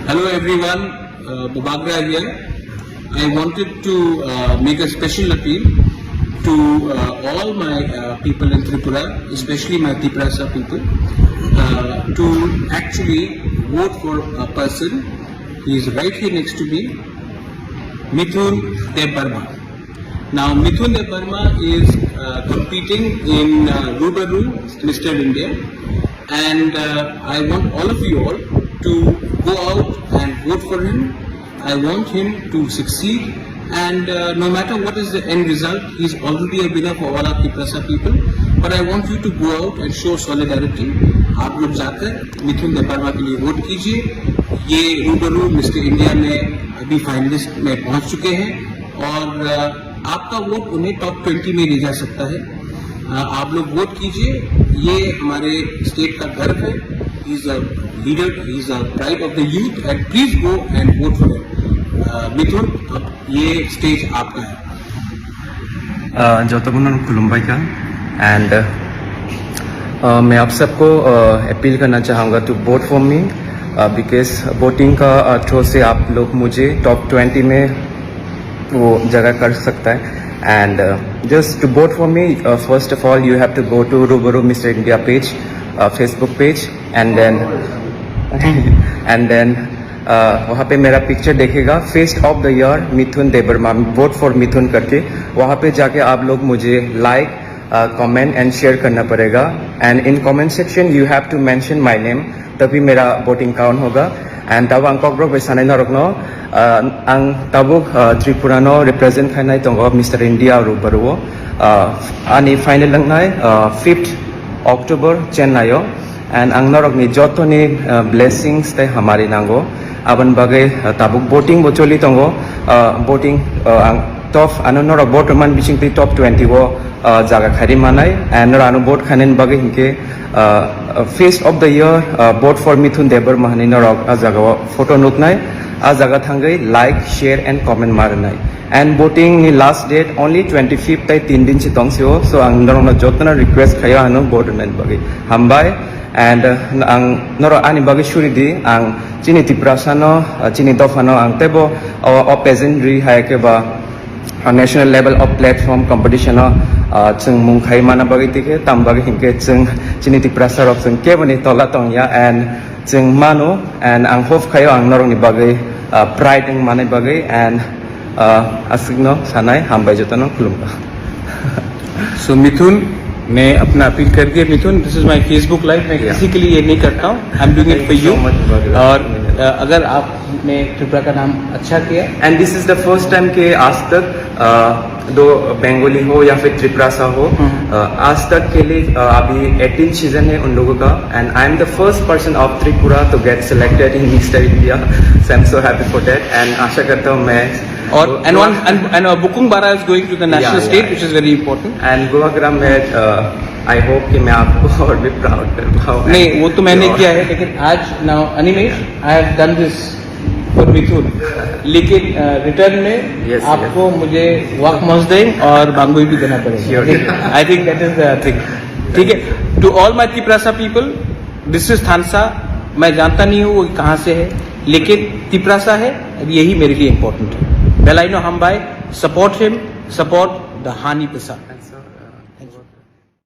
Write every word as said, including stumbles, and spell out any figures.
Hello everyone, uh, Bubagra here. I wanted to uh, make a special appeal to uh, all my uh, people in Tripura, especially my Tiprasa people, uh, to actually vote for a person. He is right here next to me, Mithun Debbarma. Now, Mithun Debbarma is uh, competing in uh, Rubaru Mister India, and uh, I want all of you all to go out and vote for him. I want him to succeed, and uh, no matter what is the end result, he's already a winner for all our Tiprasa people. But I want you to go out and show solidarity. आप लोग जाकर मिथुन देबबर्मा के लिए वोट कीजिए। ये रूबरू mister India में अभी फाइनलिस्ट में पहुंच चुके हैं और अ, आपका वोट उन्हें टॉप ट्वेंटी में ले जा सकता है। अ, आप लोग वोट कीजिए, ये हमारे स्टेट का गर्व है। He is a leader, he is a pride of the youth, and please go and vote for him. अ, मिथुन, अब ये स्टेज आपका है। Uh, joto bono khulumbai kha, and uh, uh, मैं आप सबको अपील करना चाहूँगा to vote for me, because voting का uh, थ्रू से आप लोग मुझे टॉप ट्वेंटी में वो जगह कर सकता है। And uh, just to vote for me, uh, first of all you have to go to Rubaru Mister India page, uh, Facebook page, and then and then uh, वहाँ पे मेरा पिक्चर देखेगा, fest of the year Mithun Debbarma, vote for Mithun करके। वहाँ पे जाके आप लोग मुझे लाइक, कमेंट एंड शेयर करना पड़ेगा। And in comment section you have to mention my name, तभी मेरा वोटिंग काउंट होगा। And tabuk ang kokborok bai sanai norokno, uh, ang tabuk uh, Tripura no represent khainai tongo Mister India Rubaru o. Uh, ani final wngnai uh, fifth October Chennai o, and ang norokni jotoni uh, blessings tei hamari nango. Aboni bagwi uh, tabuk voting bo choli tongo. Uh, voting uh, ang top, ano norok vote rwmani bisingtwi top twenty o uh, jaga khairi manai, and norok ano vote khainani bagwi hinkhe uh, uh, face of the year, uh, vote for Mithun Debbarma hinwi norok a jaga o photo nuknai. A jaga thangwi like, share and comment ma rwnai. And voting ni last date only twenty fifth tai tin din si tong sio, so ang norokno jotono request khaio ano vote rwnani bagwi. Hambai, and uh, ang norok ani bagwi suri di, ang chini Tiprasa no, uh, chini dopha no ang teibo o, o pageantry hai khe ba uh, national level of platform competition o uh, chwng mung khai mana bagwi tikhe tam bagwi hinkhe chwng chini Tiprasa rok chwng keboni tola tongya, and chwng mano, and ang hope khaio ang norokni bagwi uh, pride wng manai bagwi, and uh, aswkno sanai, hambai jotono, khulumkha. So मिथुन, मैं अपना अपील कर दिया मिथुन, this is my Facebook live, मैं Yeah. किसी के लिए ये नहीं करता हूँ, I am doing it for you। Thank you so much, brother। और अ, अगर आपने त्रिपुरा का नाम अच्छा किया, And this is the first time कि आज तक अ, दो बंगाली हो या फिर त्रिप्रासा हो, अ, आज तक के लिए अ, अभी एटीन सीजन है उन लोगों का, and I am the first person of Tripura to get selected in Mister India, so I am so happy for that। And आशा करता हूँ मैं और and one and, and uh, Bukung Bara is going to the national Yeah, stage, yeah। Which is very important। And Goa ग्राम में I hope कि मैं आपको और भी प्राउड कर पाऊँ। नहीं, वो तो मैंने और- किया है, लेकिन आज now Animesh, I have done this for मिथुन, लेकिन रिटर्न में Yes, आपको मुझे वाक मजदेंग और बांगुई भी देना पड़ेगा। Sure। I think that is the thing। ठीक है, to all my Tiprasa people, this is थानसा। मैं जानता नहीं हूँ वो कहाँ से है, लेकिन तिपरासा है, यही मेरे लिए इंपॉर्टेंट है। Belaino hambai, support him, support the Hani Prasad।